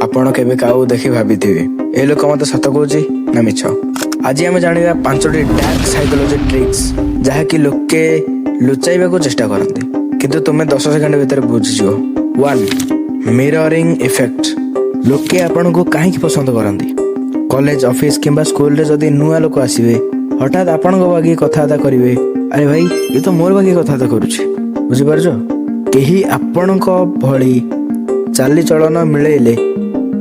ଆପଣ କେବେ କାହାକୁ ଦେଖି ଭାବିଥିବେ, ଏ ଲୋକ ମତେ ସତ କହୁଛି ନା ମିଛ? ଆଜି ଆମେ ଜାଣିବା ପାଞ୍ଚଟି ଡାର୍କ ସାଇକୋଲୋଜି ଟ୍ରିକ୍ସ, ଯାହାକି ଲୋକେ ଲୁଚାଇବାକୁ ଚେଷ୍ଟା କରନ୍ତି, କିନ୍ତୁ ତୁମେ 10 ସେକେଣ୍ଡ ଭିତରେ ବୁଝିଯିବ। 1, ମିରରିଂ ଇଫେକ୍ଟ। ଲୋକେ ଆପଣଙ୍କୁ କାହିଁକି ପସନ୍ଦ କରନ୍ତି? କଲେଜ, ଅଫିସ କିମ୍ବା ସ୍କୁଲରେ ଯଦି ନୂଆ ଲୋକ ଆସିବେ, ହଠାତ୍ ଆପଣଙ୍କ ବାଗି କଥାବାର୍ତ୍ତା କରିବେ। ଆରେ ଭାଇ, ଏ ତ ମୋର ବାଗି କଥାବାର୍ତ୍ତା କରୁଛି। ବୁଝିପାରୁଛ? କେହି ଆପଣଙ୍କ ଭଳି ଚାଲିଚଳନ ମିଳେଇଲେ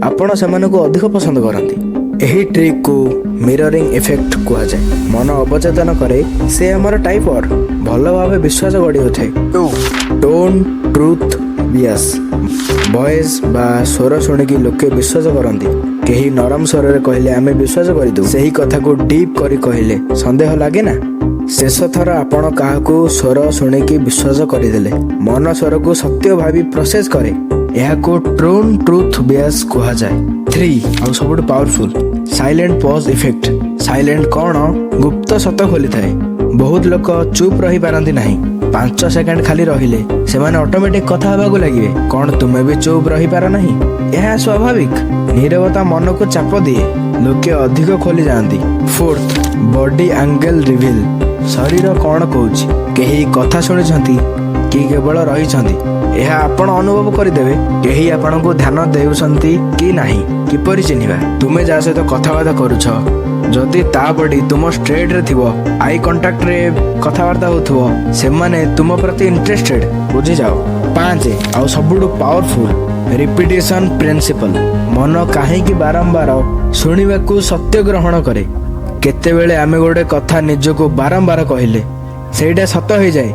ଆପଣ ସେମାନଙ୍କୁ ଅଧିକ ପସନ୍ଦ କରନ୍ତି। ଏହି ଟ୍ରିକ୍କୁ ମିରରିଂ ଇଫେକ୍ଟ କୁହାଯାଏ। ମନ ଅବଚେତନ କରେ, ସେ ଆମର ଟାଇପର ଭଲ ଭାବେ ବିଶ୍ୱାସ ଗଢ଼ି ଉଠେ। 2, ଟୋନ୍ ଟ୍ରୁଥ୍ ବିଆସ୍। ଭଏସ୍ ବା ସ୍ୱର ଶୁଣିକି ଲୋକେ ବିଶ୍ୱାସ କରନ୍ତି। କେହି ନରମ ସ୍ୱରରେ କହିଲେ ଆମେ ବିଶ୍ୱାସ କରିଦେଉ। ସେହି କଥାକୁ ଡିପ୍ କରି କହିଲେ ସନ୍ଦେହ ଲାଗେ ନା? ଶେଷ ଥର ଆପଣ କାହାକୁ ସ୍ୱର ଶୁଣିକି ବିଶ୍ୱାସ କରିଦେଲେ? ମନ ସ୍ୱରକୁ ସତ୍ୟ ଭାବି ପ୍ରୋସେସ କରେ। ଏହାକୁ ଟୋନ୍ ଟ୍ରୁଥ୍ ବିଆସ୍ କୁହାଯାଏ। 3, ଆଉ ସବୁଠୁ powerful, silent pause effect. Silent କ'ଣ ଗୁପ୍ତ ସତ ଖୋଲିଥାଏ। ବହୁତ ଲୋକ ଚୁପ୍ ରହିପାରନ୍ତି ନାହିଁ। 5 ସେକେଣ୍ଡ ଖାଲି ରହିଲେ ସେମାନେ ଅଟୋମେଟିକ କଥା ହେବାକୁ ଲାଗିବେ। କ'ଣ ତୁମେ ବି ଚୁପ୍ ରହିପାର ନାହିଁ? ଏହା ସ୍ୱାଭାବିକ। ନୀରବତା ମନକୁ ଚାପ ଦିଏ, ଲୋକେ ଅଧିକ ଖୋଲି ଯାଆନ୍ତି। Fourth, body language reveal. ଶରୀର କ'ଣ କହୁଛି? କେହି କଥା ଶୁଣିଛନ୍ତି କି କେବଳ ରହିଛନ୍ତି, ଏହା ଆପଣ ଅନୁଭବ କରିଦେବେ। କେହି ଆପଣଙ୍କୁ ଧ୍ୟାନ ଦେଉଛନ୍ତି କି ନାହିଁ କିପରି ଚିହ୍ନିବା? ତୁମେ ଯାହା ସହିତ କଥାବାର୍ତ୍ତା କରୁଛ, ଯଦି ତା ବଡି ତୁମ ଷ୍ଟ୍ରେଟ୍ରେ ଥିବ, I କଣ୍ଟାକ୍ଟରେ କଥାବାର୍ତ୍ତା ହେଉଥିବ, ସେମାନେ ତୁମ ପ୍ରତି ଇଣ୍ଟରେଷ୍ଟେଡ ବୁଝିଯାଅ। 5, ଆଉ ସବୁଠୁ ପାୱାରଫୁଲ, ରିପିଟେସନ ପ୍ରିନ୍ସିପଲ। ମନ କାହିଁକି ବାରମ୍ବାର ଶୁଣିବାକୁ ସତ୍ୟ ଗ୍ରହଣ କରେ? କେତେବେଳେ ଆମେ ଗୋଟେ କଥା ନିଜକୁ ବାରମ୍ବାର କହିଲେ ସେଇଟା ସତ ହେଇଯାଏ।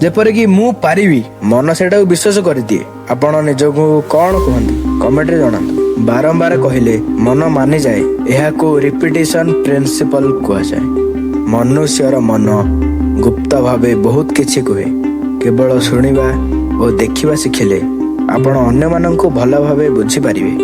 ଯେପରିକି ମୁଁ ପାରିବି, ମନ ସେଇଟାକୁ ବିଶ୍ୱାସ କରିଦିଏ। ଆପଣ ନିଜକୁ କ'ଣ କୁହନ୍ତି, କମେଣ୍ଟରେ ଜଣାନ୍ତୁ। ବାରମ୍ବାର କହିଲେ ମନ ମାନିଯାଏ। ଏହାକୁ ରିପିଟେସନ ପ୍ରିନ୍ସିପଲ କୁହାଯାଏ। ମନୁଷ୍ୟର ମନ ଗୁପ୍ତ ଭାବେ ବହୁତ କିଛି କୁହେ। କେବଳ ଶୁଣିବା ଓ ଦେଖିବା ଶିଖିଲେ ଆପଣ ଅନ୍ୟମାନଙ୍କୁ ଭଲ ଭାବେ ବୁଝିପାରିବେ।